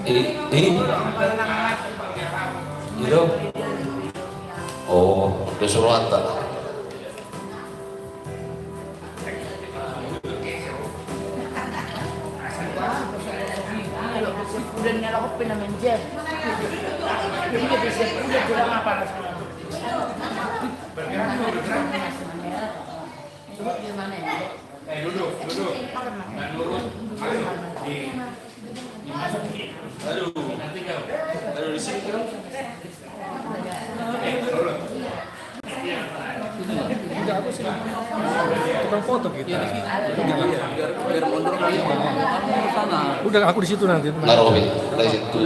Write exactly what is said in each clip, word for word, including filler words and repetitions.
Ini, ini. Gitu. Oh, udah suruh antar. Udah nyala kopi namanya. Jadi dia bisa, udah bilang apa rasanya? Enggak, aku sini. Tukang foto kita. Udah, aku di situ nanti. Narobi, dari situ.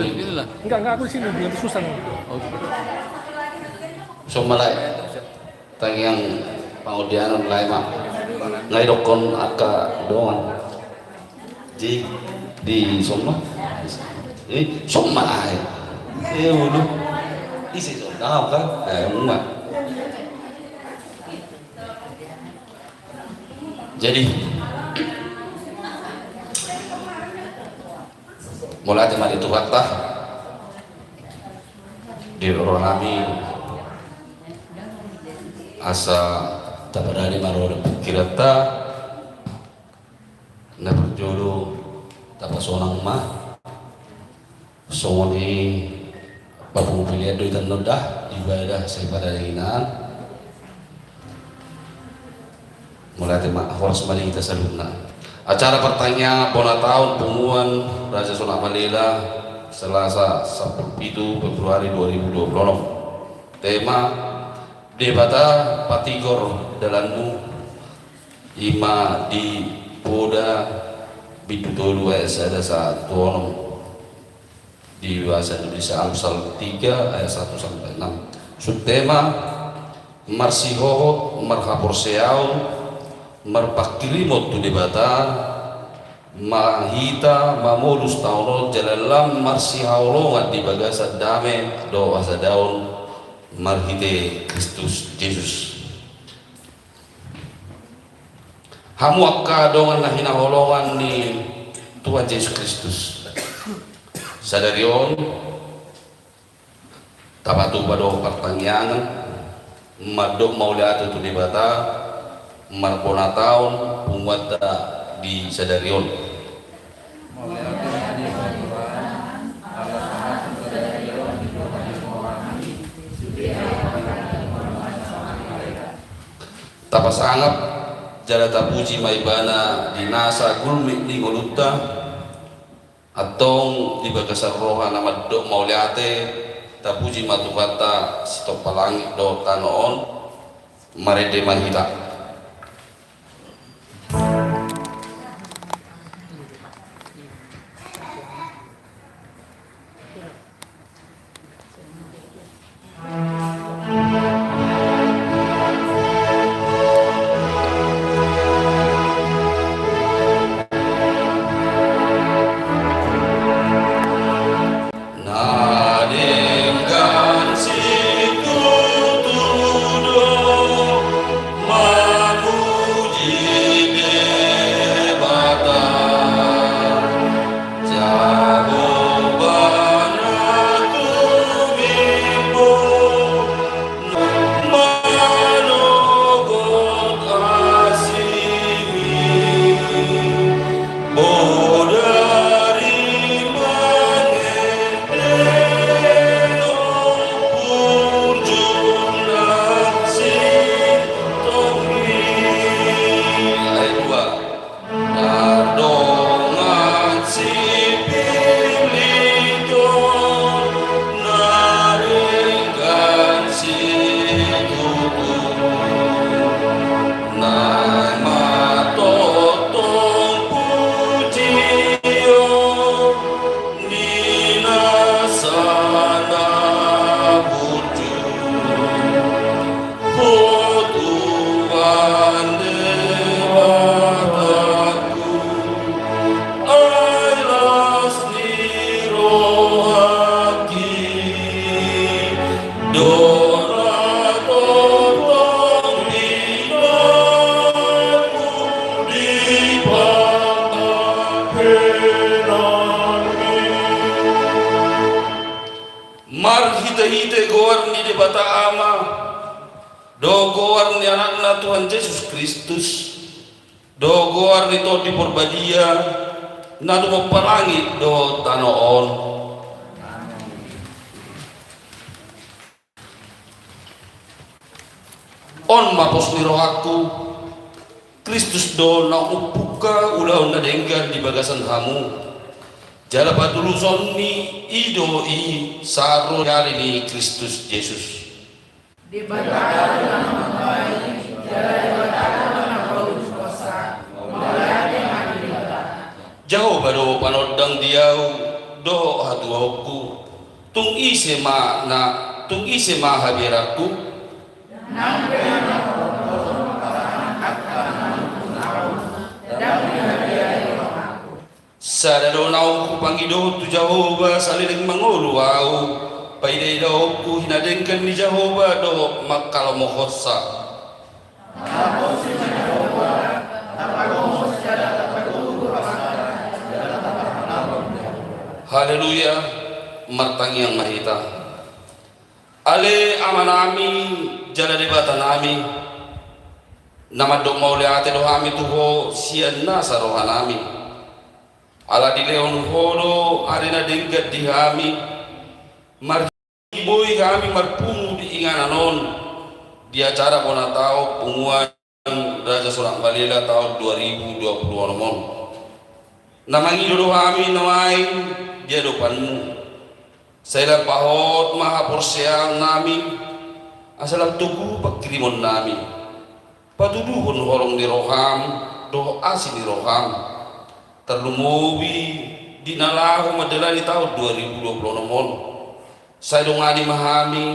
Enggak, enggak, aku di sini, biar susah nanti. Somalai. Tangiang pangodianon lae ma. Nga idokkon angka dongan. Di, di somma. Eh, somma lae. Eh, ulu. Isi somma kan? Eh, umma. Jadi, mauliate ma di Tuhanta. Di rohanami asa tapadani ma roha dohot pingkiranta, na parjolo tapasonang ma songon i. Papungu pelean do hita on da, ibadah sai pada hinan. Mauliate ma, horas ma di hita saluhutna. Acara partangiangan bona taon punguan Raja Sonak Malela, Selasa sampulu pitu Februari dua ribu dua puluh enam. Tema: Debata patigor dalanmu. I ma di Poda bindu tolu ayat sada sahat tu onom. Di bahasa Indonesia, Amsal tiga ayat satu sampai enam. Subtema: Marsihohot, marhaporseaon, marpangkirimon tu Debata, ma hita mamolus taon on jala lam marsihaholongan di bagasan dame dohot hasadaon marhite Kristus Jesus. Hamu angka dongan na hinaholongan ni Tuhan Jesus Kristus. Sadari on, tapatupa do partangiangan, mandok mauliate tu Debata, marbona taon punguanta di sadari on. Tapasangap jala tapuji ma Ibana di nasa gulmit ni ngolunta. Antong di bagasan roha na mandok mauliate, tapuji ma Tuhanta sitompa langit dohot tano on. Marende ma hita. Na denggan situtu do ma Marhitehite goar ni Debata Ama, dohot goar ni Anakna Tuhan Jesus Kristus, dohot goar ni Tondi Porbadia, na tumompa langit dohot tano on. On ma pos ni rohangku. Kristus do na umpungka ulaon na denggan di bagasan hamu. Jala patulusonni i do i sahat ro di ari ni Kristus Jesus. Debata do na mambahen, jala Debata do na paulu kuasa, mauliate ma di Debata. Jahowa do panondang di ahu, dohot hatuaonku. Tung ise ma na, tung ise ma habiaranku? Nang pe na manggohi angka na manggohi ahu, ndang dihabiari rohangku. Sada do naung hupangido tu Jahowa saleleng mangolu ahu, paidaidaonku hinadenggan ni Jahowa dohot mangkalomohonsa. Haleluya, martangiang ma hita. Ale Amanami, jala Debatanami, na mandok mauliate do hami tu Ho sian nasa rohanami. Ala dilehon Ho do ari na denggan di hami, mar- Boi hami marpungu di inganan on, di acara bona taon punguan Raja Sonak Balela taon dua ribu dua puluh onom on. Na mangido do hami nuaeng di adopanmu. Sai lam pahot ma haporseaonnami, asa lam togu panghirimonnami. Patuduhon holong ni roham, dohot asi ni roham. Tarlumobi di na laho mandalani taon dua ribu dua puluh onom on. Sai dongani ma hami,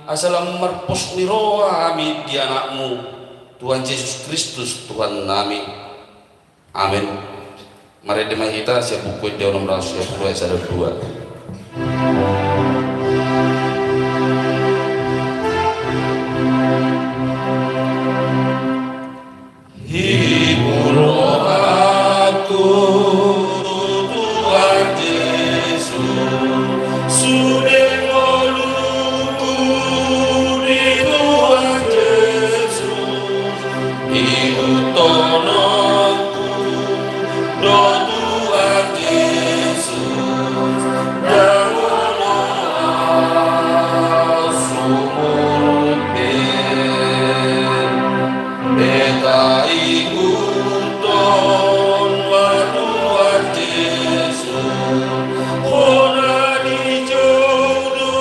asa lam marpos ni roha hami di Anakmu, Tuhan Jesus Kristus, Tuhannami. Amen. Marende ma hita sian Buku Ende onom ratus sia puluh ayat sada dua. Hibul rohangku, Tuhan Jesus, sude ngolungku di Tuhan Jesus, ihuthononku do Tuhan Jesus, ndang olo ahu sumurut be. Beta ihuthon ma Tuhan Jesus, hona dijou do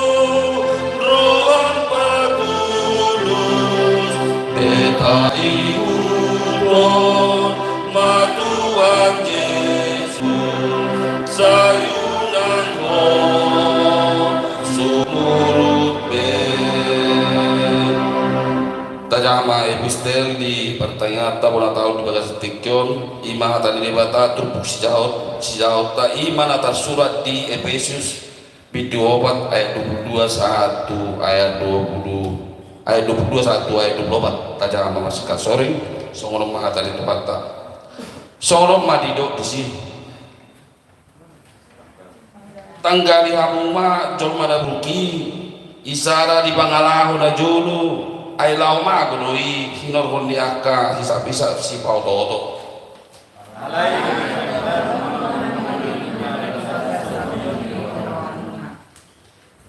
roham patulus. Beta ihuthon ma Tuhan Jesus, sai unang ho sumurut be. Tajaha ma epistel di partangianganta bona taon di bagasan tingki on, i ma hata ni Debata turpuk sijahaon, sijahaonta, i ma na tarsurat di Epesus, bindu opat ayat dua puluh dua sahat tu ayat dua puluh, ayat dua puluh dua sahat tu ayat dua puluh opat. Tajaha ma marsingkat soring, songon on ma hata ni Tuhanta. Songon on ma didok disi. Tanggali hamu ma jolma na buruk i, isara di pangalaho na jolo, ai laho mago do i hinorhon ni angka hisap-hisap sipaotooto.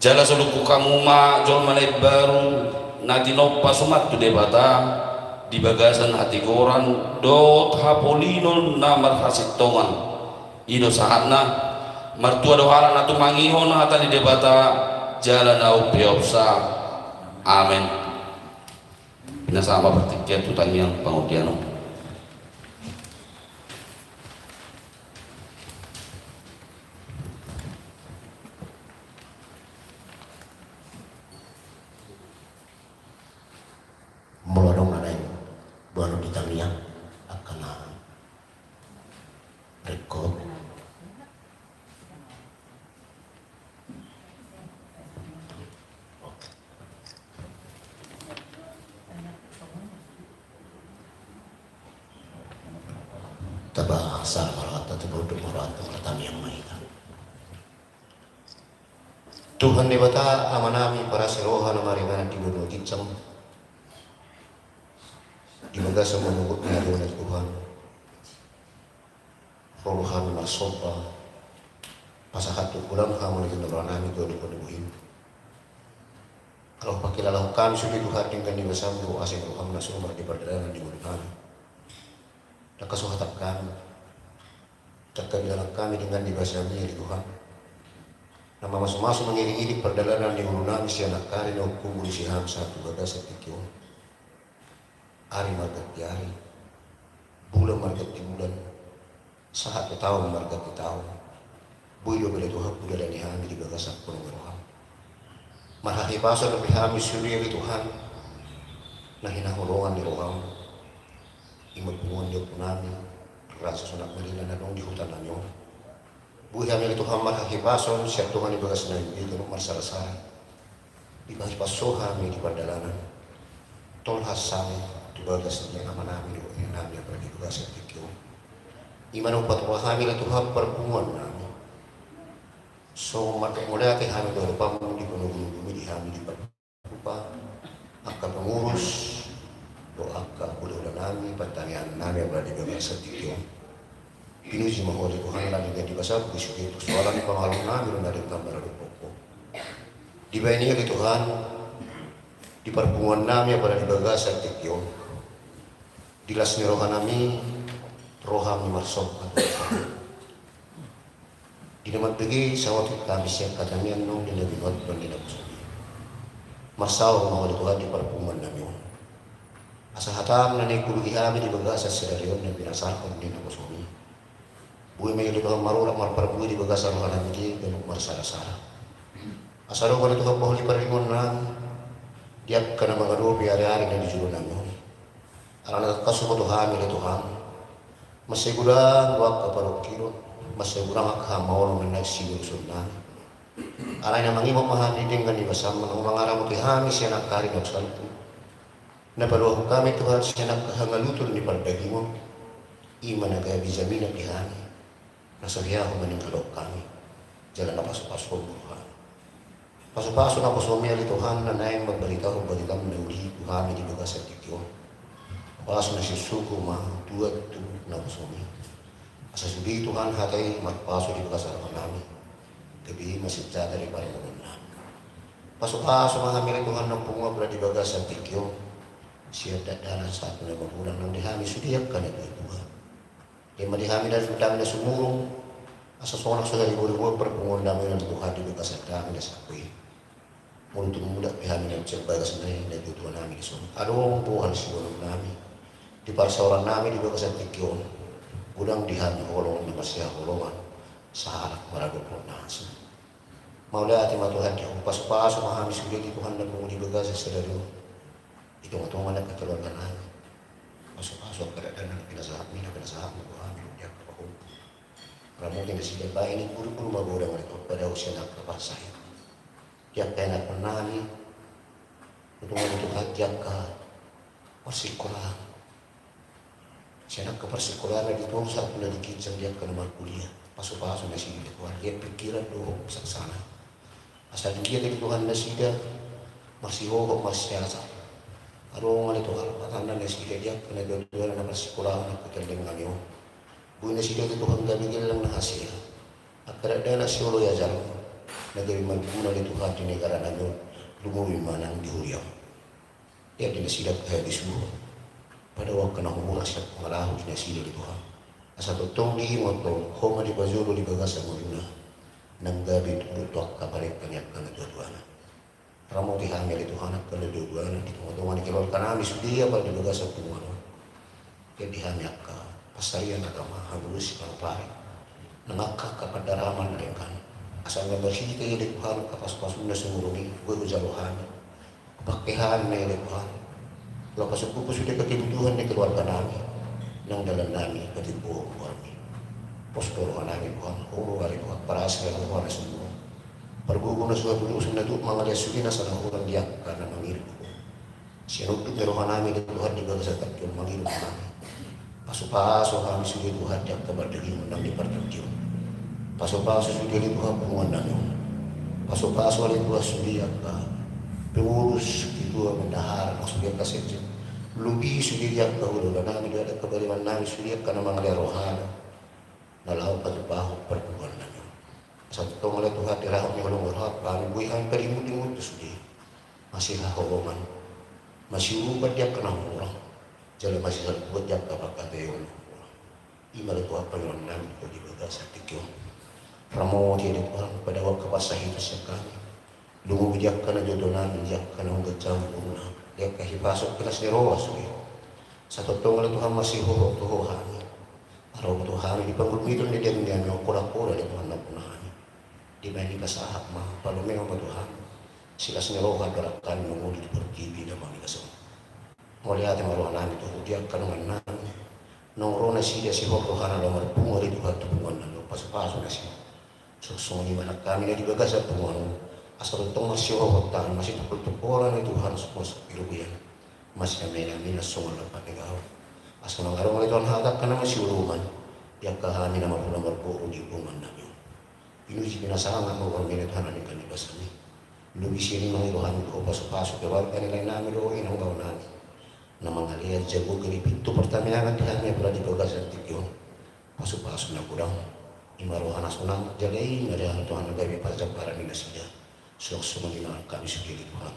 Jala solungkun hamu ma jolma na imbaru, na tinompa suman tu Debata, di bagasan hatigoran dohot hapolinon na marhasintongan. I do sahatna. Martua do halak na tumangihon hata ni Debata jala na umpeopsa. Amen. Pinasahat ma partingkian tu tangiang pangondian on. Molo adong na naeng boanon di tangiang, angka na ringkot. Taba salam hormat, taba unduk hormat, tangiang ma hita. Tuhan Debata Amanami, parasi roha na maringanan di banua ginjang, di bagasan manogot ni ari on Tuhan, ro do hami marsomba pasahat tu Ho, Hamu na ginjang ni rohanami, tu adopan ni bohim. Ala hupakilalahon hami sude Tuhan denggan ni basaM dohot asi ni rohaM na so marhite pardalanan di ngolunami. Ndang so hatahon hami, ndang habilangan hami denggan ni basaMi ale Tuhan, na mamasumasu mangiringiring pardalanan ni ngolunami sian angka ari na hupungka di hami sahat tu bagasan tingki on. Ari marganti ari, bulan marganti bulan, sahat tu taon marganti taon. Boi do ale Tuhan hudalani hami di bagasan holong ni rohaM. Marhahipason dope hami sude ale Tuhan, na hinaholongan ni rohaM, i ma punguan ni ompunami, Raja Sonak Malila na adong di hutanami on. Boi hami ale Tuhan marhahipason sian tonga ni bagas na imbe ganup marsalasala. Dipahipas Ho hami di pardalanan, tolhas hami tu bagas ni amanami dohot inanami, apala di bagasan tingki on. I ma na hupatura hami ale Tuhan parpunguannami. Songon mandok mauliate hami tu adopanMu di panogunoguMi di hami di partupa, angka pengurus dohot angka hulahulanami, partangiangnami, apala di bagasan tingki on. Pinuji ma Ho ale Tuhan, ala ni denggan ni basaM, boi sude tu soalan pangalunami do na denggan maradophon Ho. Dibahen i ale Tuhan, di parpunguannami, apala di bagasan tingki on, di las ni rohanami, ro hami marsomba. Di na mambege saotik hami sian hata ni annon, di na binoan dohot di na poso i. Marsaor ma Ho ale Tuhan di parpunguannami on, asa hataM na naeng hubege hami di bagasan sadari on na pinasahathon di na poso i, boi ma i ale Tuhan marulak marparbue di bagasan rohanami di ganup marsalasala. Asa adong ale Tuhan paholi parlingonnami di angka na mangadopi ariari na di jolonami on. Alana tangkas huboto hami ale Tuhan, mansai godang do angka parungkilon, mansai godang angka hamaolon na naeng siurusionnami. Alai na mangimak ma hami denggan ni basaM, na mangaramoti hami sian angka ari na salpu, na paluahon hami Tuhan sian angka hangaluton ni pardagingon, i ma na gabe jaminan di hami, na so hea Ho maninggalhon hami, jala na pasupasu Ho ma hami. Pasupasu naposoMi ale Tuhan, na naeng mambaritahon baritaM na uli tu hami di bagasan tingki on. Pasupasu na siusuku ma tuat tu naposoMi, asa sude Tuhan hata i marpasu di bagasan rohanami, gabe i ma sinjata di parngoluonnami. Pasupasu ma hami ale Tuhan na pungu, apala di bagasan tingki on, sian dakdanak sahat tu na magodang, nang di hami sude angka na tuatua. Ima di hami na, dami na sumurung, asa sonang so hariboruboruon parpunguannami on ale Tuhan di bagasan dami na salpu i. Molo tung mulak pe hami na sian bagas na i, na tuatuanami dison, adong bohal siboanonnami di parsaorannami di bagasan tingki on. Godang di hami holong na marsihaholongan sahalak maradophon na asing. Mauliate ma Tuhan di Ho, pasupasu ma hami sude di Tuhan na pungu di bagasan sadari on. Di tongatonga ni angka keluarganami, pasupasu angka dakdanak na pinasahatMi, na pinasahatMu tu hami di angka pahompu. Ramoti nasida, bahen i, gurguru magodang ale Tuhan, padao sian angka parsahit. Di angka ianakhonnami, untungna ale Tuhan di angka parsikolaan. Sian angka parsikolaan na di toru sahat tu na di ginjang, di angka na markuliah, pasupasu nasida ale Tuhan, liat pikiran dohot bijaksana. Asa diliat ale Tuhan nasida marsihohot marsiasar. Adong ale Tuhan, patanna nasida di angka na tuatuana na marsikkola, angka telleng nami on. Boi nasida ale Tuhan gabe gellang na hasea. Angka dakdanak sioloi ajarMu, na gabe marguna ale Tuhan di negara nami on, lumobi ma nang di huriaM. Ia di nasida angka habisuhon, padao angka na humurang sian pangalaho di nasida ale Tuhan. Asa tongtong diingot Ho, Ho ma dipajolo di bagasan ngoluna, nang gabe turut tu angka parenta ni angka na tuatuana. Ramoti hami ale Tuhan angka na tuatuana di tongatonga ni keluarganami sude, apala di bagasan punguan on. Ia di hami angka pansarian agama, hamusi, parupari, nang angka angka pandaraman na denggan, asa nunga marhite i ale Tuhan angka pasupasum na sumurung i, boi hujalo hami, hupangke hami ma i ale Tuhan, laho pasupuk sude angka kebutuhan ni keluarganami, nang dalannami patimbo Ho goarMi. Pos do rohanami Tuhan, Ho do ale Tuhan parasi ni roha na sumurung, pargogo na so habulosan, na tuk mangalean sude na sanahulan di angka na mangirim Ho. Sian unduk ni rohanami ale Tuhan di bagasan tingki on mangido hami, pasupasu hami sude Tuhan di angka pardagingon nang di partingkian. Pasupasu sude ale Tuhan punguannami on. Pasu-pasu ale Tuhan sude angka pengurus, ketua, bendahara, laos sude angka sekjen. Lobi sude di angka hulahula nami dohot angka baliman nami sude angka na mangalean rohana na laho patupahi parpunguan nami on. Asa tongtong ale Tuhan di roha ni holong roha nami boi hami palimut-limut tu sude. Masihaholongan, masiurupan di angka na hurang, jala masisalpuan di angka pangkataion na hurang. I ma ale Tuhan pangidoan nami di bagasan tingki on. Ramoti ale Tuhan, padao angka pansahiton sian hami. Lumobi di angka na jojo nami, di angka na umganjang umurna, di angka hipas dohot las ni roha sude. Asa tongtong ale Tuhan masihohot tu Ho hami. Ro ma tu hami di pangurupiton ni daging nami, holan-holan ale Tuhan nampuna hami. Dibahen i pasahat ma, palume ma tu hami silas ni roha dohot hami mangolu di portibi na mamilas on. Mauliate ma roha nami tu Ho di angka dongan nami. Naung ro nasida sihol rohana laho marpungu ale Tuhan tu punguan nami on, pasu-pasu nasida. Songon i ma nang hami na di bagasan punguan on. Asa tongtong masihohot tangan, masitungkol-tungkolan ale Tuhan songon sopir udan, masiame-ame songon lampak ni gaol. Asa mangadong ale Tuhan hata angka na masiurupan di angka hami na marhula marboru di punguan nami on. Pinuji pe na sangap ma roham ale Tuhan, na ningkan di bagasan i. Lobi sian i mangido hami tu Ho pasu-pasu keluarga ni lae nami dohot inang bao nami na mangalean jabu gari pintu partamiangan di hami apala di bagasan tingki on. Pasu-pasu na godang, i ma roha na sonang, jala i ma ale Tuhan na gabe parjambaran ni nasida. Songon i ma nang hami sude ale Tuhan.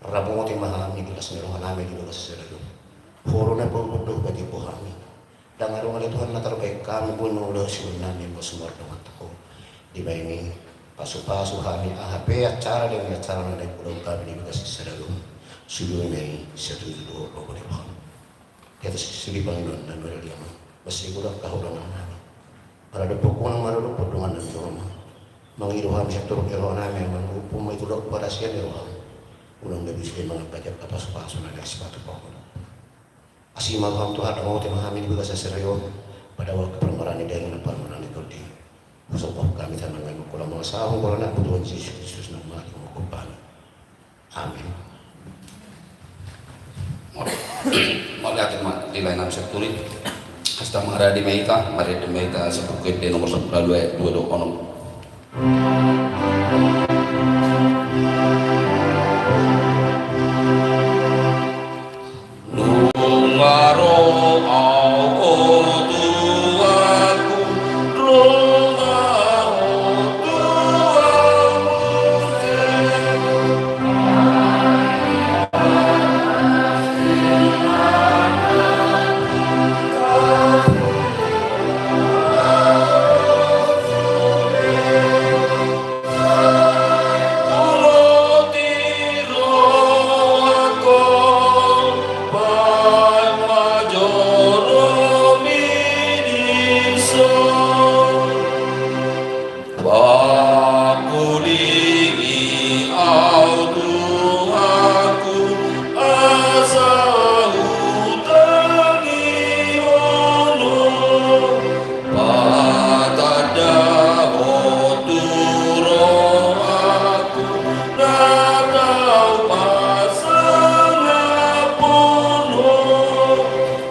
Ramoti ma hami di las ni roha nami di bagasan sadari on. Ho do na pauput dohot patimbo hami. Ndang adong ale Tuhan na tarbahen hami boi mangulahon siulahon nami, boi sumardongan tu Ho. Dibahen i pasu-pasu hami aha pe acara, denggan acara na naeng huulahon hami di bagasan sadari on. Sude ma i satuju dohot Ho ale Tuhan. Di atas sude pangidoan nami ale Tuhan. Masigodang haholongan nami. Ala dompok unang, ala dompok dongan nami jolo ma. Mangido hami sian torop ni roha nami, mangurupi ma i tu laut parasian ni roham. Unang gabe sude mangampati angka pasu-pasu na naeng sipatupaon. Asi ma roham Tuhan, ramoti ma hami di bagasan sadari on. Padao angka parmaraan ni daging dohot parmaraan ni tondi. Husombahon hami tangiang nami, mangkulang mangasahon goar ni Tuhan Jesus Kristus na mangihut hami. Amin. Mauliate ma di lae nami Santuri. Asa maradi ma hita, maradi ma hita Sabuku Ende nomor sampulu ualu ayat dua dohot onom. Nunga ro au, o Tuhanku, ro ma ho tu au muse. Pangkulingi au Tuhanku, asa hutangihon ho. Patanda ho tu rohangku na tau pasangaphon ho,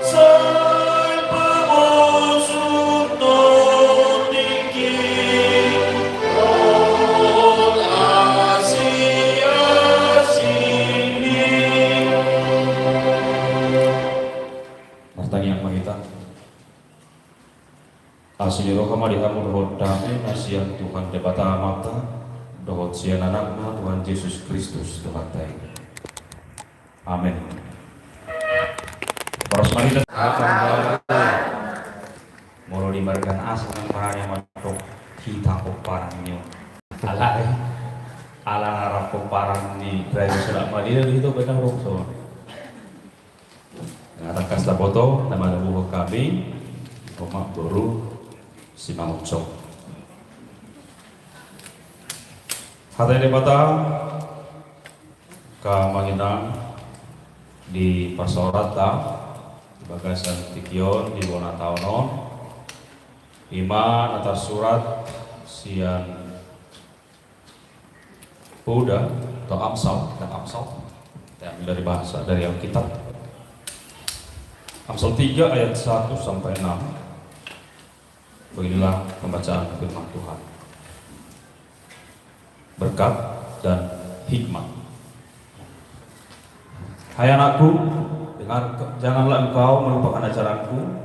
sai pabosur tondingki dohot asiasi ni. Martangiang ma hita. Asi ni roha ma di hamu dohot dame na sian Tuhan Debata Amanta dohot sian Anakna Tuhan Jesus Kristus Tuhanta i. Amen. Horas ma hita. Molo di marga na asing nang marani ma dok hita pomparan ni on. Alai ala na rap pomparan ni Raja Sulak Madinah do hita, beta rokso. Nga tangkas taboto na manabuhon hami, omak boru Simangunsong. Hata ni Debata, angka amang inang, di parsaoranta di bagasan tingki on, di bona taon on, i ma na tarsurat sian Huda atau Amsal, kitab Amsal. Saya ambil dari bahasa, dari Alkitab. Amsal tiga ayat satu sampai enam. Beginilah pembacaan firman Tuhan. berkat dan hikmat. Hai anakku, dengar, janganlah engkau melupakan ajaranku,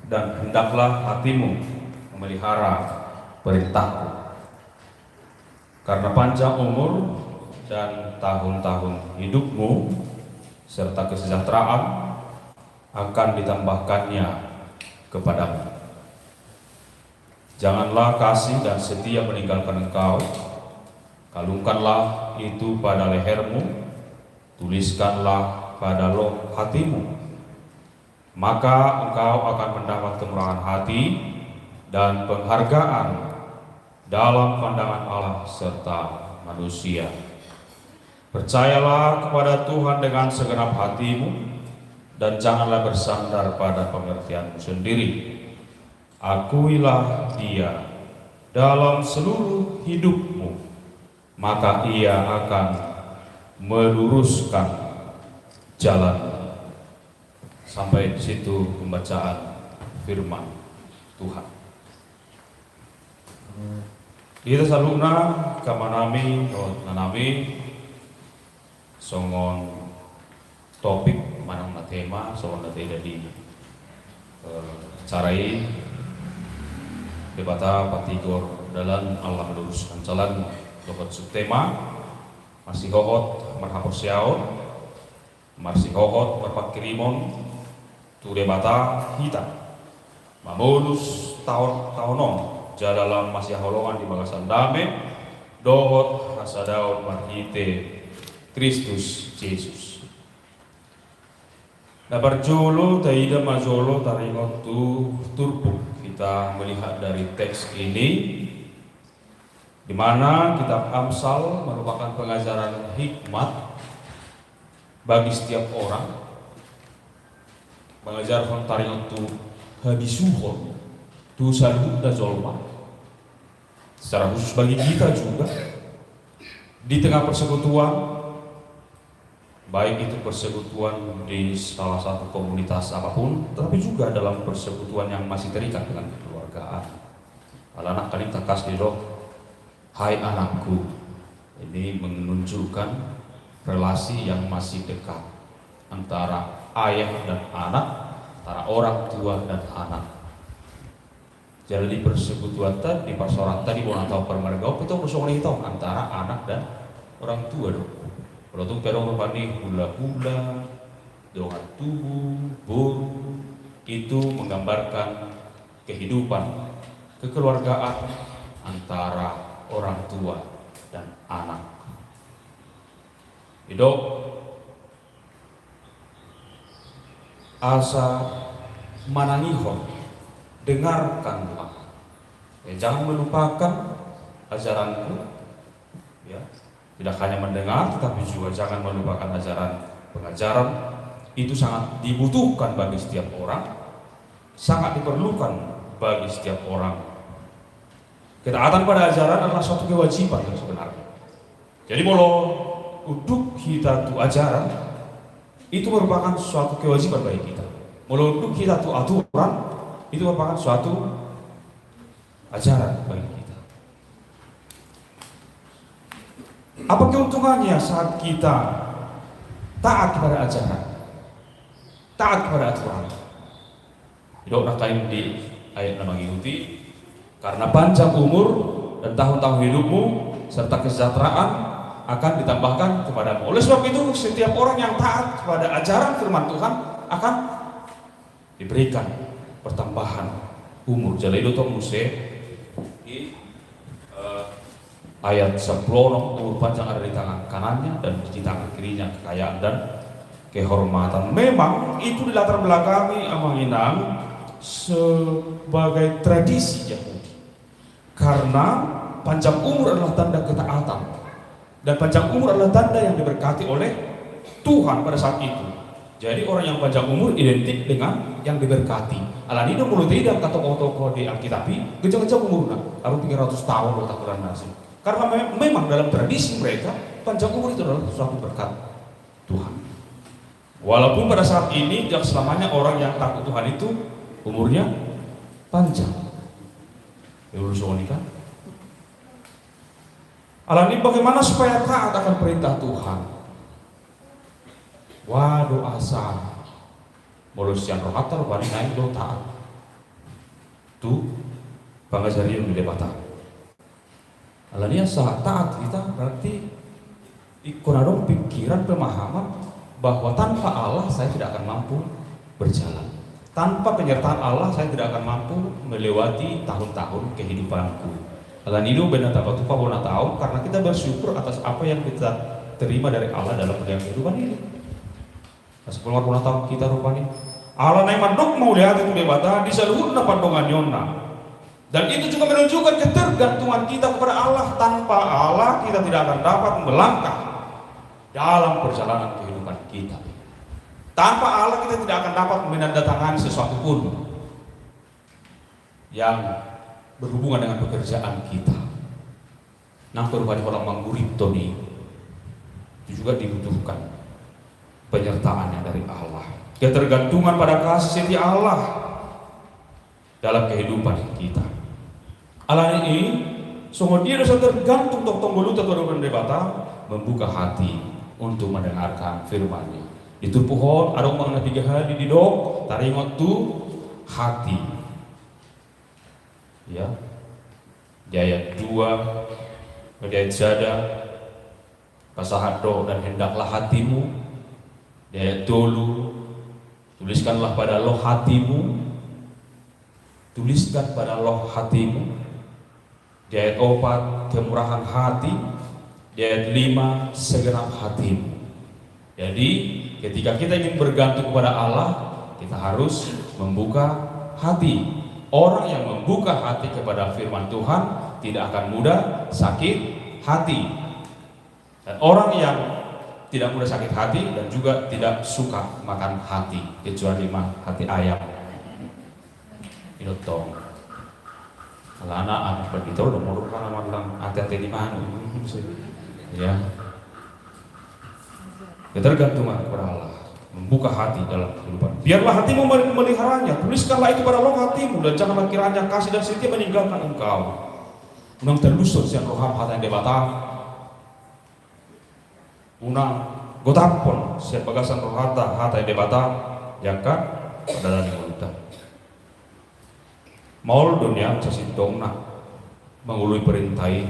dan hendaklah hatimu memelihara perintahku. Karena panjang umur dan tahun-tahun hidupmu serta kesejahteraan akan ditambahkannya kepadamu. Janganlah kasih dan setia meninggalkan engkau. Kalungkanlah itu pada lehermu, tuliskanlah pada loh hatimu. Maka engkau akan mendapat kemurahan hati dan penghargaan dalam pandangan Allah serta manusia. Percayalah kepada Tuhan dengan segenap hatimu, dan janganlah bersandar pada pengertianmu sendiri. Akuilah Dia dalam seluruh hidupmu, maka Ia akan meluruskan jalanmu. Sampai di situ pembacaan firman Tuhan. Di hita saluhutna, angka amanami dohot inanami, songon topik manang na tema songon na taida di, eh, acara i, Debata patigor dalan, Allah meluruskan jalan, dohot subtema, marsihohot marhaporseaon, marsihohot marpanghirimon tu Debata hita, mamolus taon-taon on, jala lam masihaholongan di bagasan dame dohot hasadaon marhite Kristus Jesus. Na parjolo taida ma jolo taringot tu turpuk kita melihat dari teks ini, di mana kitab Amsal merupakan pengajaran hikmat bagi setiap orang, mengajarhon taringot tu habisuhon tu saluhutna jolma, secara khusus bagi kita juga di tengah persekutuan, baik itu persekutuan di salah satu komunitas apapun, tetapi juga dalam persekutuan yang masih terikat dengan kekeluargaan. Alana kan tangkas didok, "Hai anakku." Ini menunjukkan relasi yang masih dekat antara ayah dan anak, antara orang tua dan anak. Jadi di persekutuanta, di parsaoranta, di bona taon parmargaon pe tong do songon i tong, antara anak dan orang tua do. Molo tung pe adong rupani hula-hula, dongan tubu, boru, itu menggambarkan kehidupan kekeluargaan antara orang tua dan anak. Didok, asa manangihon, dengarkanlah. Ya, jangan melupakan ajaranku. Ya, tidak hanya mendengar, tetapi juga jangan melupakan ajaran, pengajaran. Itu sangat dibutuhkan bagi setiap orang, sangat diperlukan bagi setiap orang. Ketaatan pada ajaran adalah suatu kewajiban yang sebenarnya. Jadi, molo unduk hita tu ajaran, itu merupakan suatu kewajiban bagi kita. Molo unduk hita tu aturan, itu merupakan suatu ajaran bagi kita. Apa keuntungannya saat kita taat kepada ajaran, taat kepada aturan? Didok nangkin di ayat na mangihut i, "Karena panjang umur dan tahun-tahun hidupmu serta kesejahteraan akan ditambahkan kepadamu." Oleh sebab itu, setiap orang yang taat kepada ajaran firman Tuhan akan diberikan pertambahan umur. Jala i do tong muse di, eh, ayat sampulu onom, "Umur panjang ada di tangan kanannya, dan di tangan kirinya kekayaan dan kehormatan." Memang itu dilatar belakangi, amang inang, sebagai tradisi Yahudi. Karena panjang umur adalah tanda ketaatan. Dan panjang umur adalah tanda yang diberkati oleh Tuhan pada saat itu. Jadi orang yang panjang umur identik dengan yang diberkati. Alani do molo taida angka tokoh-tokoh di Alkitab i, ganjang-ganjang umurna, hampir tiga ratus tahun do takuran nasi. Karena me-, memang dalam tradisi mereka, panjang umur itu adalah suatu berkat Tuhan. Walaupun pada saat ini tidak selamanya orang yang takut Tuhan itu umurnya panjang. Ya, urus songon i kan? Alani bagaimana supaya taat akan perintah Tuhan? Wah, do asa molo sian rohanta rupani naeng do taat tu pangajarion ni Debata. Alani asa taat hita berarti ingkon adong pikiran, pemahaman bahwa tanpa Allah saya tidak akan mampu berjalan. Tanpa penyertaan Allah saya tidak akan mampu melewati tahun-tahun kehidupanku. Alani i do umbahen na tapatupa bona taon karena kita bersyukur atas apa yang kita terima dari Allah dalam menjalani kehidupan ini. Asa pola bona taon hita rupani. Alana i mandok mauliate tu Debata di saluhutna pandonganionna. Dan itu juga menunjukkan ketergantungan kita kepada Allah. Tanpa Allah kita tidak akan dapat melangkah dalam perjalanan kehidupan kita. Tanpa Allah kita tidak akan dapat menandatangani sesuatu pun yang berhubungan dengan pekerjaan kita. Nang perubah di kolam manggurito ni itu juga dibutuhkan penyertaan yang dari Allah. Ketergantungan pada kasih setia Allah dalam kehidupan kita. Alani i, songon dia do asa tergantung tongtong ngolunta tu adopan Debata, membuka hati untuk mendengarkan firman-Nya. Di turpuk on adong ma na piga hali didok taringot tu hati. Ya. Di ayat dua, di ayat sada, pasahat do dan hendaklah hatimu. Di ayat tolu, tuliskanlah pada Allah hatimu. Tuliskan pada Allah hatimu. Di ayat opat, kemurahan hati. Di ayat lima, segenap hatimu. Jadi, ketika kita ingin bergantung kepada Allah, kita harus membuka hati. Orang yang membuka hati kepada firman Tuhan tidak akan mudah sakit hati. Dan orang yang tidak mudah sakit hati dan juga tidak suka makan hati, kecuali mah hati ayam. Ino tong. Alana anak begitu lo mau kan aman lang hati-hati di mana? Ya. Ketergantungan kepada Allah, membuka hati dalam kehidupan. Biarlah hatimu mel-, meliharanya. Tuliskanlah itu pada lok hatimu dan janganlah kiranya kasih dan setia meninggalkan engkau. Unang taluson sian roham hata ni Debata. Unang gotaphon sian bagasan rohanta hata ni Debata, di angka pardalanan ni ngolunta. Maol do nian sasintongna mangoloi perintah i,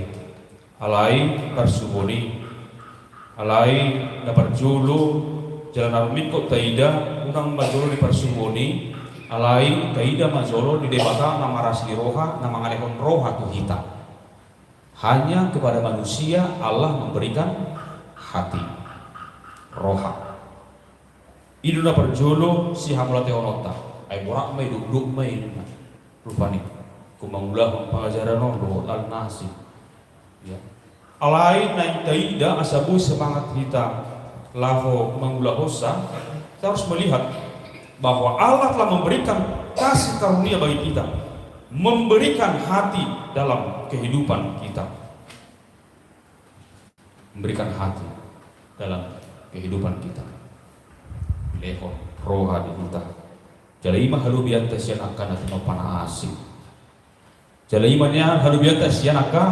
alai parsuhon i, alai na parjolo jala na rumingkot taida, unang ma jolo di parsuhon i, alai taida ma jolo di Debata na marasi ni roha, na mangalehon roha tu hita. Hanya kepada manusia Allah memberikan hati, roha. I do na parjolo sihamauliatehononta. Ai borat ma i, dokdok ma i ninna. Rupani, ingkon mangulahon pangajaran on dohot Al-Nasib. Ya. Alai naeng taida asa boi semangat hita laho mangulahonsa, kita harus melihat bahwa Allah telah memberikan kasih karunia bagi kita, memberikan hati dalam kehidupan kita. Memberikan hati dalam kehidupan kita. Lehon roha di hita. Jala i ma halobianta sian angka na tinompa na asing. Jala i ma nian halobianta sian angka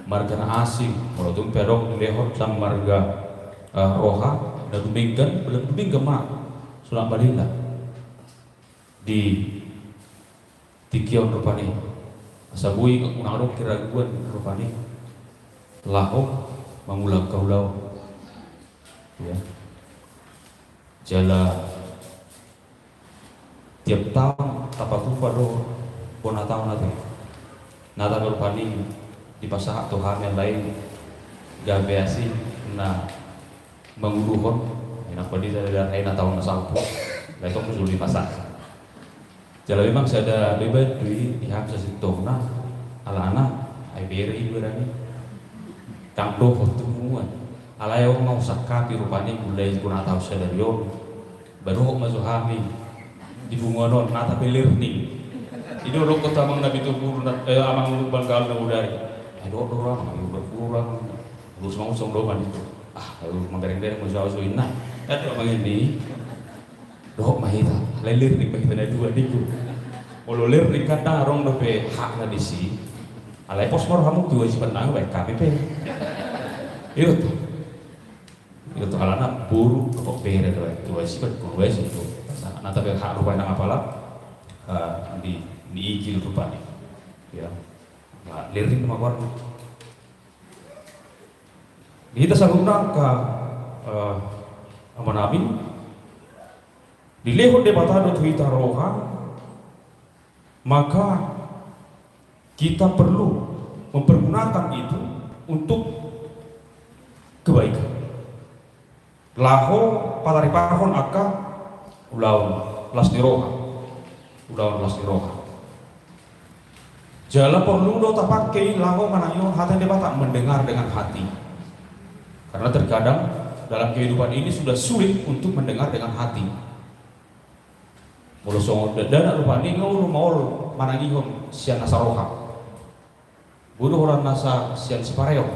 marga na asing. Molo tung pe adong dilehon sian marga, eh, roha na dumenggan, bala dumenggan ma. Sulak balila. Di tingki on rupani. Asa boi unang adong keraguan rupani. Laho mangula angka ulaon. Ya. Jala tiap taon tapatupa do bona taon ate. Nata rupani dipasahat tu hami alai gabe asing na manguluhon, enak padi sada darhai na taon na salpu, lai tong suli masak. Jala memang sada beban do i di hami sasintongna, alana, ai bere i berani. Ndang dohot tu punguan. Alai on ma husangkapi rupani mulai bona taon sadari on. Ba dohot ma jo hami di punguan on, nata pe learning. I do dohot amang na pitu pulu na, eh, amang Lumban Galuh na bodari. Ai dohot do amang, ai dohot do amang. Terus mau song do amang itu. Ah, ai manggareng-gareng mau jauh so inna. Kan do amang ini. Dohot ma hita. Alai learning ma hita na dua ningku. Molo learning kan ndang adong dope hakna disi. Alai pos ma rohamu, kewajiban nami baen hami pe. Ido tu. Ido tu, alana boru, kok bere tu, kewajiban, kewajiban tu. Na tabe hak rupani nang apala, eh, di, di igil rupani. Ya. Nah, lirik ma goarna. Di hita saluhutna angka, eh, amanami, dilehon Debata do tu hita roha, maka kita perlu mempergunakan itu untuk kebaikan. Laho patariparhon angka ulaon las ni roha. Ulaon las ni roha. Jala porlu do tapangke i laho manangihon hata ni Debata, mendengar dengan hati. Karena terkadang dalam kehidupan ini sudah sulit untuk mendengar dengan hati. Molo songon dakdanak rupani, nga olo maol manangihon sian nasa roha. Boi do holan nasa sian sipareong.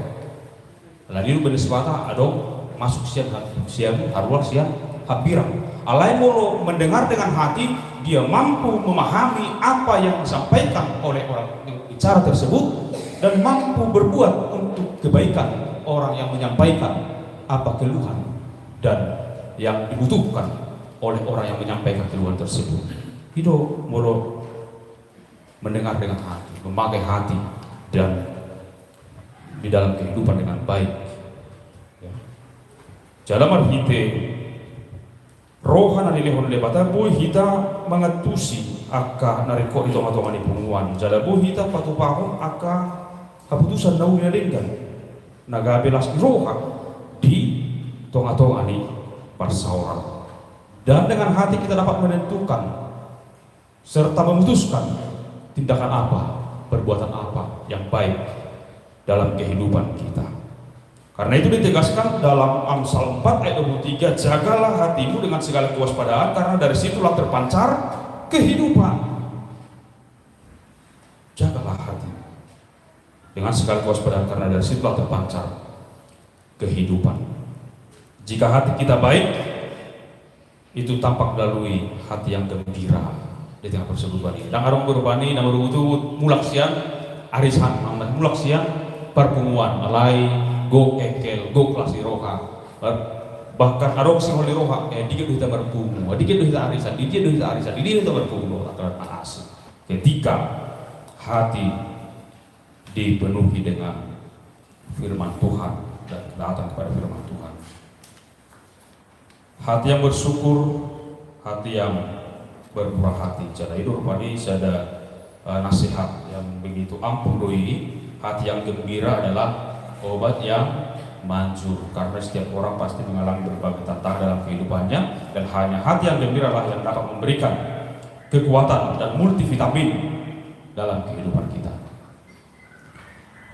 Alani i do baen Debata adong masuk sian ha-, sian haruar sian hambirang. Alai molo mendengar dengan hati, dia mampu memahami apa yang disampaikan oleh orang yang bicara tersebut dan mampu berbuat untuk kebaikan orang yang menyampaikan apa keluhan dan yang dibutuhkan oleh orang yang menyampaikan keluhan tersebut. Ido molo mendengar dengan hati, memakai hati, dan di dalam kehidupan dengan baik. Ya. Jala marhite roha na nilehon Debata, boi hita mangantusi angka na ringkot di tongatonga ni punguan. Jala boi hita patupahon angka haputusan na uli na denggan, na gabe las ni roha di tongatonga ni parsaoran. Dan dengan hati kita dapat menentukan serta memutuskan tindakan apa, perbuatan apa yang baik dalam kehidupan kita. Karena itu ditegaskan dalam Amsal empat ayat dua puluh tiga, "Jagalah hatimu dengan segala kewaspadaan, karena dari situlah terpancar kehidupan." Jagalah hati dengan segala kewaspadaan, karena dari situlah terpancar kehidupan. Jika hati kita baik, itu tampak melalui hati yang gembira di tengah persekutuan ini. Ndang adong do rupani na marungutungut mulak sian arisan, mulak sian parpunguan, alai gok engkel, gok las ni roha. Bahkan adong sihol ni roha, eh, dikit do hita marpungu, dikit do hita arisan, dikit do hita arisan, dikit do hita marpungu, roha na asing. Ketika hati dipenuhi dengan firman Tuhan dan ketaatan kepada firman Tuhan. Hati yang bersyukur, hati yang bermurah hati. Jala i do rupani sada, eh, nasihat yang begitu ampuh do i. Hati yang gembira adalah obat yang manjur, karena setiap orang pasti mengalami berbagai tantangan dalam kehidupannya, dan hanya hati yang gembira lah yang dapat memberikan kekuatan dan multivitamin dalam kehidupan kita.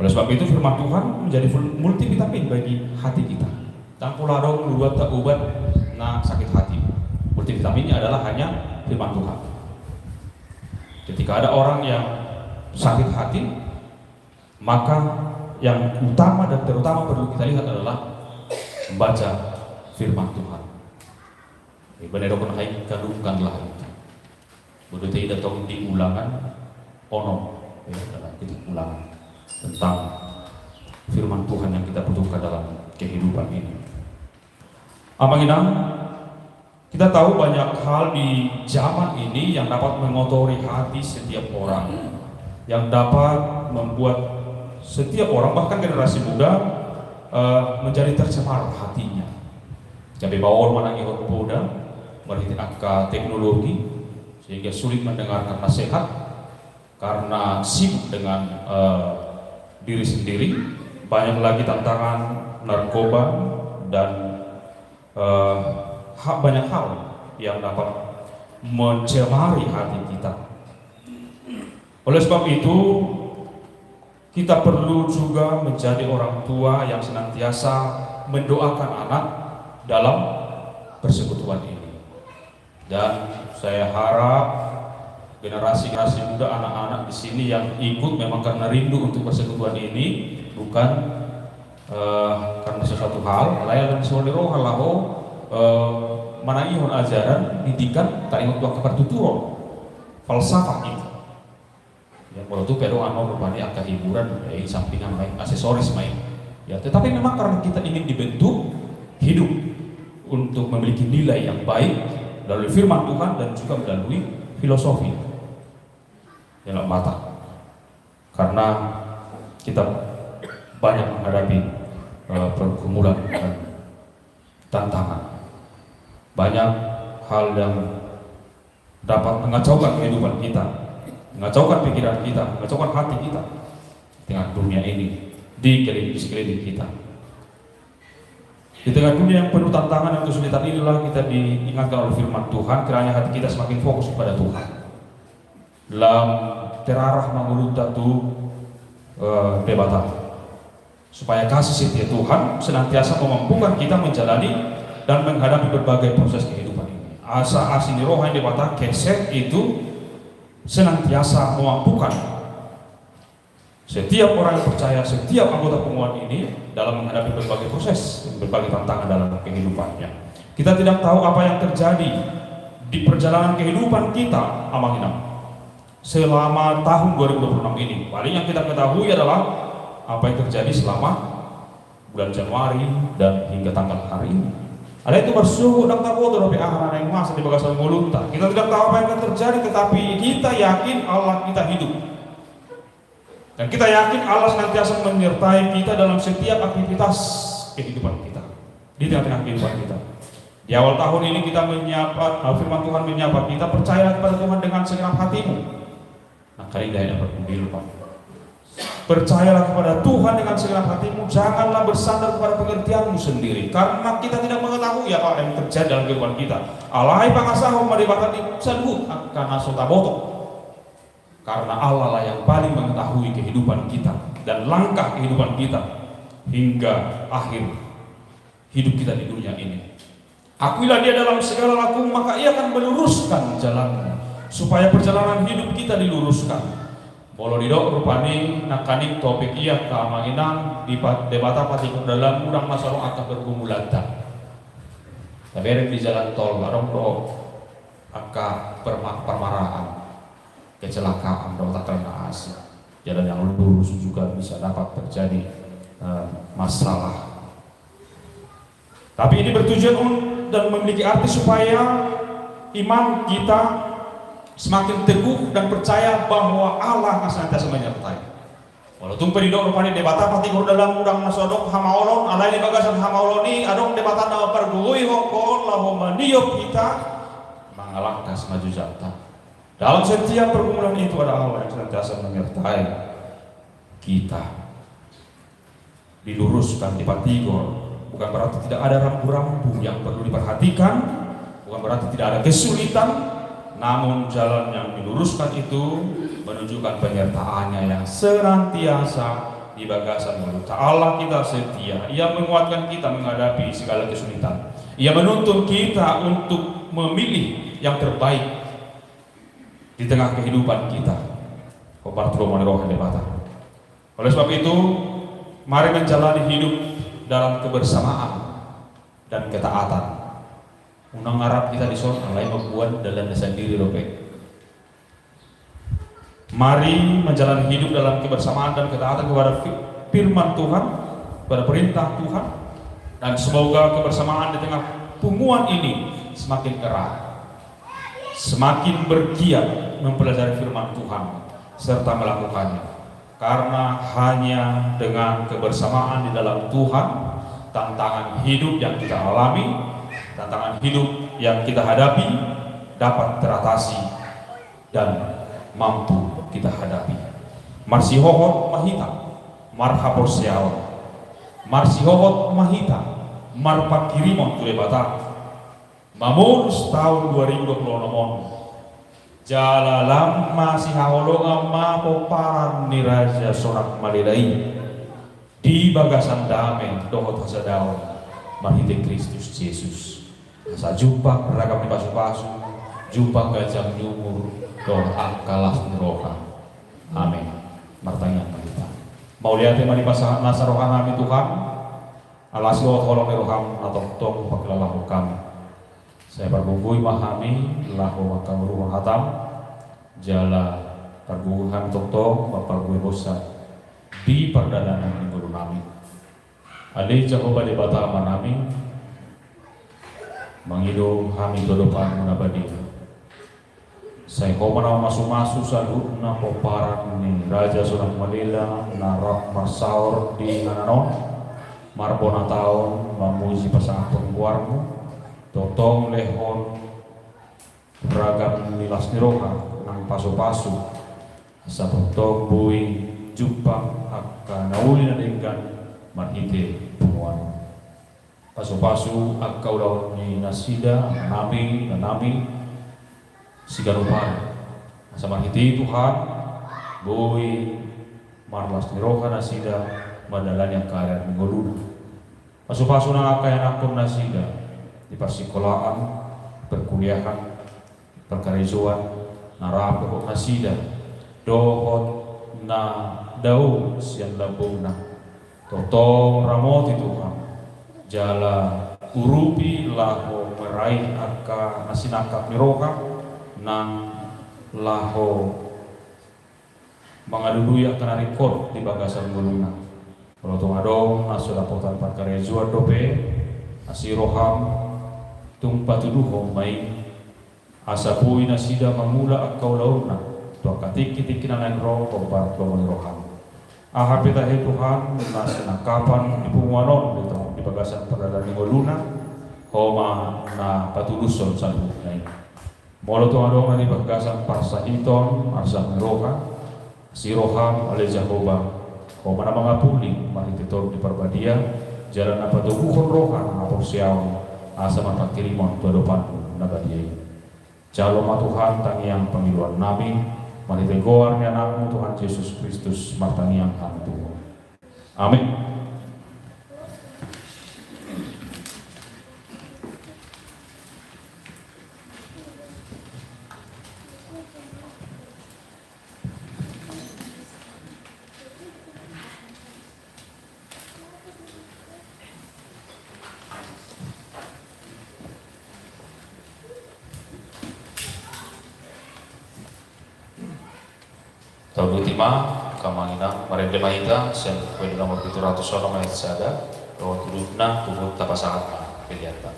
Oleh sebab itu, firman Tuhan menjadi ful-, multivitamin bagi hati kita. Ndang pola adong luat ta ubat na sakit hati. Multivitaminnya adalah hanya firman Tuhan. Ketika ada orang yang sakit hati, maka yang utama dan terutama perlu kita lihat adalah membaca firman Tuhan. Ibarat didok, "Hai, kalungkanlah itu." Boto ita i datong di Ulangan onom, ya, dalam kitab Ulangan, tentang firman Tuhan yang kita butuhkan dalam kehidupan ini. Amang inang, kita tahu banyak hal di zaman ini yang dapat mengotori hati setiap orang, yang dapat membuat setiap orang, bahkan generasi muda, eh, menjadi tercemar hatinya. Gabe maol manangihon poda marhite angka teknologi, sehingga sulit mendengarkan nasihat karena sibuk dengan, eh, diri sendiri. Banyak lagi tantangan narkoba dan, eh, ha-, banyak hal yang dapat mencemari hati kita. Oleh sebab itu, kita perlu juga menjadi orang tua yang senantiasa mendoakan anak dalam persekutuan ini. Dan saya harap generasi-generasi muda, anak-anak di sini yang ikut memang karena rindu untuk persekutuan ini, bukan, eh, karena sesuatu hal, alai ala ni sihol ni roha laho, eh, manangihon ajaran, didikan, taringot tu angka partuturon, falsafah itu. Ya, Molo tung pe adong annon rupani angka hiburan, ya, i sampingan ma i, aksesoris ma i. Ya, tetapi memang karena kita ingin dibentuk hidup untuk memiliki nilai yang baik melalui firman Tuhan dan juga melalui filosofi dalam mata. Karena kita banyak menghadapi, eh, pergumulan dan tantangan. Banyak hal yang dapat mengacaukan kehidupan kita, mengacaukan pikiran kita, mengacaukan hati kita di tengah dunia ini, di sekeliling, di sekeliling kita. Di tengah dunia yang penuh tantangan dan kesulitan inilah kita diingatkan oleh firman Tuhan, kiranya hati kita semakin fokus kepada Tuhan. Lam terarah mangulunta tu, eh, Debata. Supaya kasih setia Tuhan senantiasa memampukan kita menjalani dan menghadapi berbagai proses kehidupan ini. Asa asi ni roha ni Debata keset itu senantiasa memampukan setiap orang yang percaya, setiap anggota punguan ini dalam menghadapi berbagai proses, berbagai tantangan dalam kehidupannya. Kita tidak tahu apa yang terjadi di perjalanan kehidupan kita, Amang Inang, selama tahun dua ribu dua puluh enam ini. Paling yang kita ketahui adalah apa yang terjadi selama bulan Januari dan hingga tanggal hari ini. Alai tu marsogot ndang taboto dope aha na naeng masa di bagasan ngolunta. Kita tidak tahu apa yang akan terjadi, tetapi kita yakin Allah kita hidup. Dan kita yakin Allah senantiasa menyertai kita dalam setiap aktivitas kehidupan kita, di tengah-tengah kehidupan kita. Di awal tahun ini kita menyapa, eh, firman Tuhan menyapa kita, "Percayalah kepada Tuhan dengan segenap hatimu." Nah, kali ini dapat mobil, Pak. "Percayalah kepada Tuhan dengan segenap hatimu, janganlah bersandar kepada pengertianmu sendiri." Karena kita tidak mengetahui apa yang terjadi dalam kehidupan kita. Alai pangasahon ma Debata di saluhut angka na so taboto. Karena Allah lah yang paling mengetahui kehidupan kita dan langkah kehidupan kita hingga akhir hidup kita di dunia ini. "Akuilah Dia dalam segala lakumu, maka Ia akan meluruskan jalanmu." Supaya perjalanan hidup kita diluruskan. Molo didok rupani nangkaning topik i, angka Amang Inang, di pa-, Debata patigor dalanmu, ndang na so adong angka pergumulanta. Tabereng di jalan tol, adong do angka perma-, parmaraan, kecelakaan, dohot angka na asing. Jalan yang lurus juga bisa dapat terjadi, eh, masalah. Tapi ini bertujuan un-, dan memiliki arti supaya iman kita semakin teguh dan percaya bahwa Allah na senantiasa menyertai. Molo tung pe didok rupani Debata patigor dalanmu, ndang na so adong hamaolon, alai di bagasan hamaolon i adong Debata na mampargogoihon ho laho maniop hita mangalangka simanjujungta. Dalam setiap pergumulan itu ada Allah yang senantiasa menyertai kita. Diluruskan, dipatigor, bukan berarti tidak ada rambu-rambu yang perlu diperhatikan, bukan berarti tidak ada kesulitan, namun jalan yang diluruskan itu menunjukkan penyertaannya yang senantiasa di bagasan ngolunta. Allah kita setia, Ia menguatkan kita menghadapi segala kesulitan. Ia menuntun kita untuk memilih yang terbaik di tengah kehidupan kita. Hombar tu lomo ni roha ni Debata. Oleh sebab itu, mari menjalani hidup dalam kebersamaan dan ketaatan. Unang arap hita dison, alai mamboan dalanna sandiri dope. Mari menjalani hidup dalam kebersamaan dan ketaatan kepada fi-, firman Tuhan, kepada perintah Tuhan, dan semoga kebersamaan di tengah punguan ini semakin erat, semakin bergiat mempelajari firman Tuhan serta melakukannya. Karena hanya dengan kebersamaan di dalam Tuhan, tantangan hidup yang kita alami, tantangan hidup yang kita hadapi dapat teratasi dan mampu kita hadapi. Marsihohot ma hita marhaporseaon. Marsihohot ma hita marpanghirimon tu Debata. Mamolus taon dua ribu dua puluh enam on, jala lam masihaholongan ma pomparan ni Raja Sonak Malela i di bagasan dame dohot hasadaon marhite Kristus Jesus. Asa jumpang ragam ni pasupasu, jumpang ganjang ni umur dohot angka las ni roha. Amen. Martangiang ma hita. Mauliate ma dipasahat nasa rohanami, Tuhan. Ala asi dohot holong ni roham na tongtong hupakilalahon hami. Sai pargogoi ma hami laho mangkaluhon hatam, jala Parguru hami tongtong mamparguru hosa di pardalanan ni ngolu nami. Ale Jahowa Debata Ama nami, mangido hami tu adopanmu na badia. Sai Ho ma na mamasumasu saluhutna pomparan ni Raja Sonak Malela na rap marsaor di inganan on, marbona taon mamuji pasangaphon goarmu, tongtong lehon ragam ni las ni roha nang pasupasu, asa tongtong boi jumpang angka na uli na denggan marhite punguan. Pasupasu angka ulaon ni nasida, amanami, inanami, siganup ari. Asa marhite i Tuhan, boi marlas ni roha nasida mandalani angka ari ni ngoluna. Pasupasu nang angka ianakhon nasida di parsikolaan, perkuliahan, parkarejoan, na rap dohot nasida, dohot na dao sian lambungna. Tongtong ramoti Tuhan, jala urupi laho maraih angka na sinangkap ni roha, nang laho mangalului angka na ringkot di bagasan ngoluna. Molo tung adong na so dapotan parkarejoan dope, asi roham, tung patuduhon ma i, asa boi nasida mangula angka ulaonna tu angka tingki-tingki na naeng ro hombar tu lomo ni roham. Aha pe tahe Tuhan na sinangkapan di punguan on di tong-, di bagasan pardalanan ni ngoluna, Ho ma na patulushon saluhutna i. Molo tung adong na di bagasan parsahiton, arsak ni roha, asi roham ale Jahowa, Ho ma na mangapuli marhite Tondi Parbadia, jala na patoguhon roha na haporseaon, asa marpangkirimon tu adopanmu na badia i. Jalo ma Tuhan tangiang pangidoan nami, marhite goar ni Anakmu Tuhan Jesus Kristus martangiang hami tu Ho. Amin. Taunduti ma, angka amang inang, marende ma hita sian Buku Ende nomor pitu ratus onom ayat sada, dohot udutna, huhut tapasahat ma peleanta.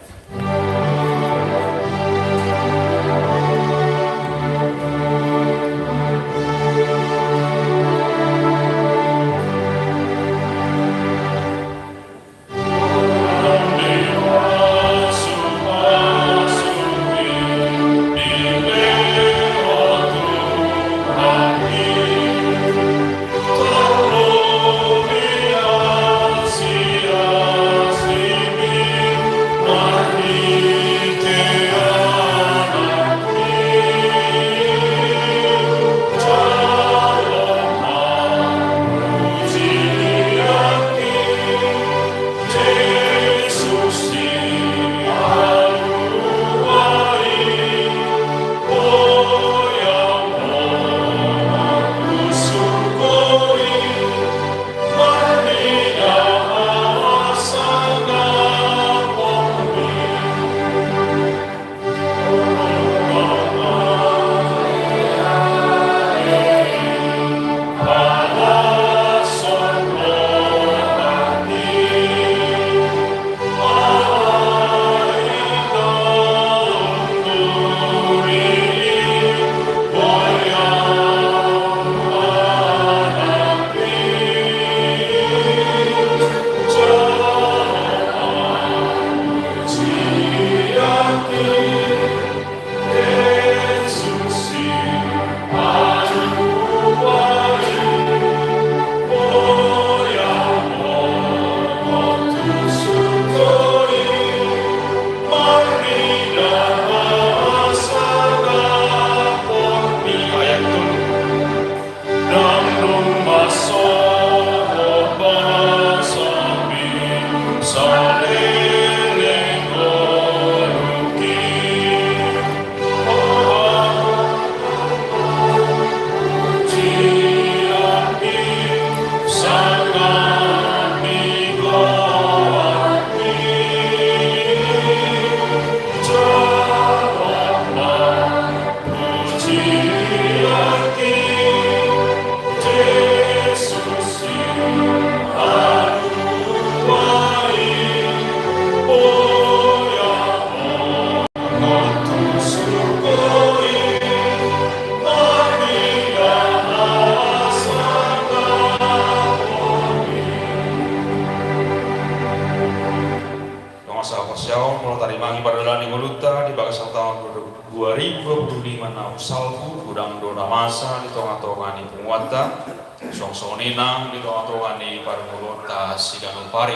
Sahat siaon, molo tarimangi pardalanan ni ngolunta di bagasan taon dua ribu dua puluh lima na salpu, godang do na masa di tonga-tonga ni punguanta, suang songon i nang di tonga-tonga ni parngoluonta siganup ari.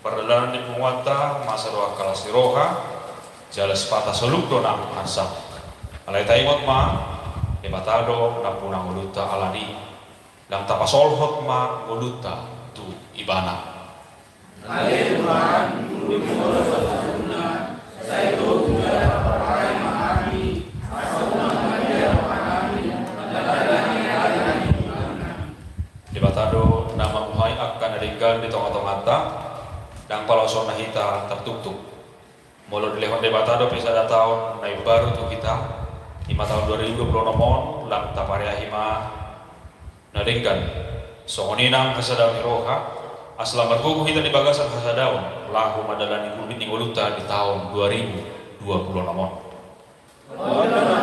Pardalanan ni punguanta masa do angka las ni roha, jala sipata solup do nang arsak. Alai taingot ma, Debata do nampuna ngolunta, alani i ndang tapasolhot ma ngolunta tu Ibana. Ale Tuhan, ngolu ni ngolu saluhutna, sai togu jala parparahai ma hami, asa unang mabiar ma hami mandalangi ari-ari ni ngolunami. Debata do na mamungkai angka na denggan di tonga-tonganta, ndang palaosonna hita tartuktuk. Molo dilehon Debata dope sada taon na imbaru tu hita, i ma taon dua ribu dua puluh onom on, lam tapareahi ma na denggan. Songon i nang hasadaon ni roha, asa lam margogo hita di bagasan hasadaon laho mandalani gulmit ni ngolunta di taon dua ribu dua puluh onom on. Oda ma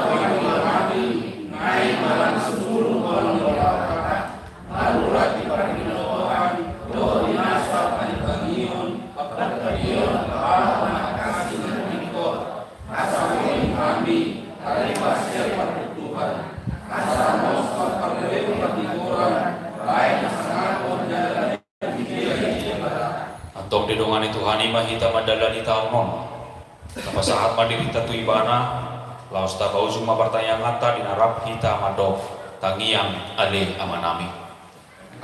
hami, naeng ma lam sumurung holong ni rohanta, marurat di parginoan dohot di nasa pangidoan, panghataion, hahamarangkasion na tingkos. Asa hami tarlipas sian partuktuhan, asa mos marparlinggoman di goran, baen hasangapon jala. Antong didongani Tuhan i ma hita mandalani taon on. Tapasahat ma dirinta tu Ibana, laos tapaujung ma partangianganta di na rap hita mandok tangiang Ale Amanami.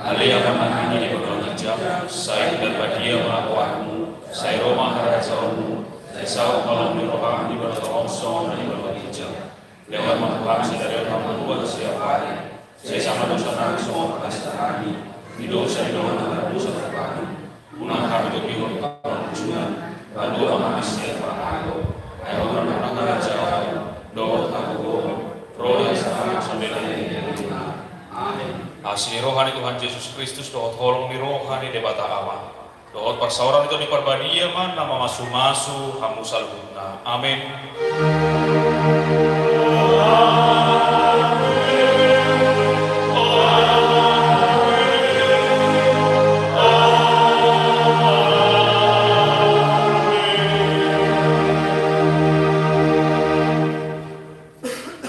Ale Amanami na di banua ginjang, sai pinarbadia ma goarmu, sai ro ma harajaonmu, sai saut ma lomo ni roham di banua tonga on songon na di banua ginjang. Lehon ma tu hami sadari on hangoluan siapari, sesa ma dosanami songon panesanami di dosa ni dongan na mardosa tu hami. Unang hami togihon tu pangunjunan, palua ma hami sian pangago. Ai Ho do na harajaon dohot hagogoon, ro di hasangapon sampe na di lelengna. Amen. Asi ni roha ni Tuhan Jesus Kristus dohot holong ni roha ni Debata Ama dohot parsaoran ni Tondi Parbadia ma na mamasumasu hamu saluhutna. Amen.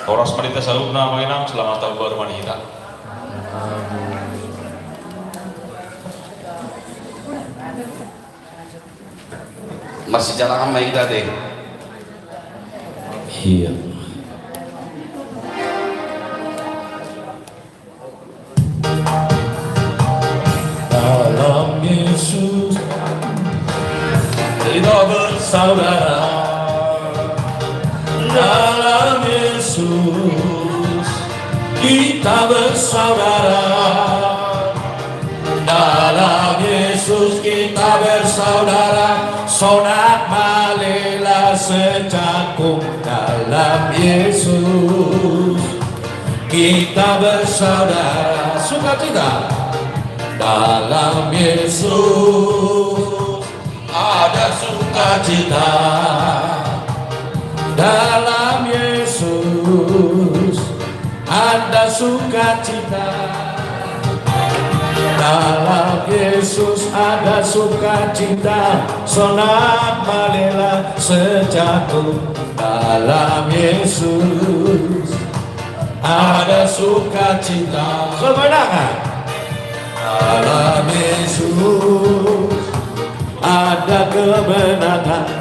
Horas ma di hita saluhutna, Amang Inang, selamat tahun baru ma di hita. Marsijarahan ma hita te. Iya. Dalam Yesus kita bersaudara. Dalam Yesus kita bersaudara. Dalam Yesus kita bersaudara. Sonang malela sejako. Dalam Yesus kita bersaudara, sukacita. Dalam Yesus ada sukacita. Dalam Yesus ada sukacita. Dalam Yesus ada sukacita. Sonang malela sejako. Dalam Yesus ada sukacita, kemenangan. Dalam Yesus ada kemenangan.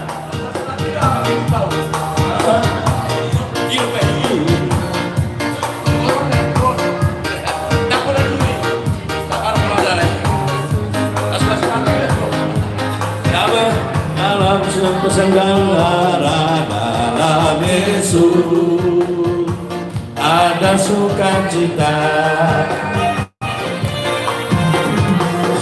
Dalam kesenggalaran, dalam Yesus ada sukacita.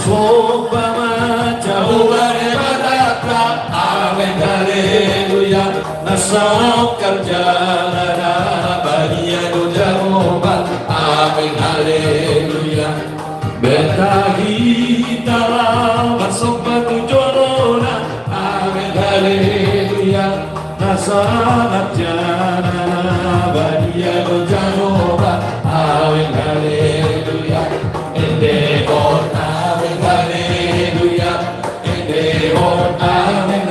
Seumpama jahowa Debata, amen, haleluya. Na saut karjana na badia do Jahowa, amen, haleluya. Berta hita laho marsomba tu jolona, amen, haleluya. Na saut karjana na badia do Jahowa, amen, haleluya. Endehon, amen, haleluya. Endehon, amen,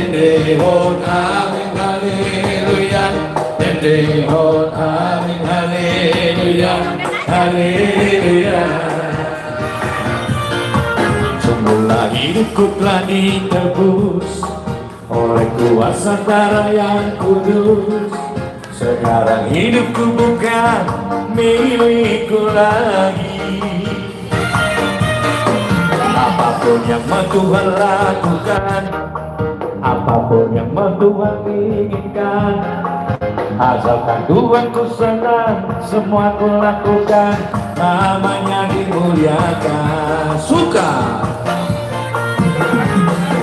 Endehon amin, haleluya. Endehon amin, haleluya. Haleluya. Semula hidupku telah ditebus oleh kuasa darah yang kudus. Sekarang hidupku bukan milikku lagi. Apapun yang mau Tuhan lakukan, apapun yang mau Tuhan inginkan, asalkan Tuhanku senang, semua ku lakukan, namanya dimuliakan. Suka.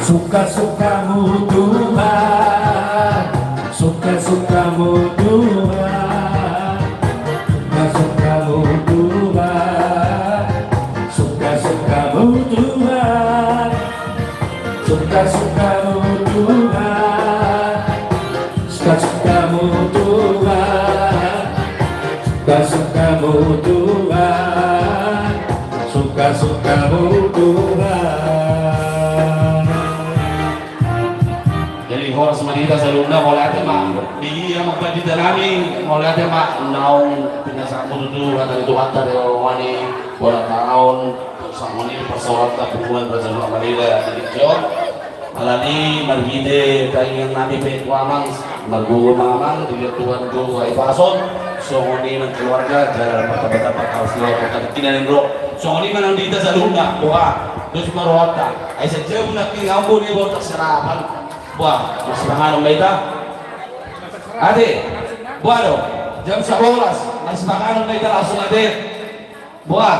Suka-sukamu Tuhan, suka-sukamu Tuhan, suka-sukamu Tuhan, suka-sukamu Tuhan, suka-sukamu Tuhan, suka-sukamu Tuhan, suka-sukamu Tuhan, suka-sukamu Tuhan. Jadi horas ma di hita saluhutna, mauliate ma. Di ia ma pandita nami, mauliate ma naung pinasahatmu tutu hata ni Tuhanta di ulaon on, bona taon, songon i parsaoranta punguan Raja Nagara Madeda di Jon. Alani marhite tangiang nami pe tu amang, margogo ma amang, dilean Tuhan gogo hahipason, songon i nang keluarga, jala martamba-tamba hahipason, songon i ma nang di hita saluhutna, boha, dos ma rohanta. Ai sian jam na pinanggo ni botak serapan. Boha, marsipanganon ma hita. Ate, boha do, jam sabolas, marsipanganon ma hita langsung ate. Boha,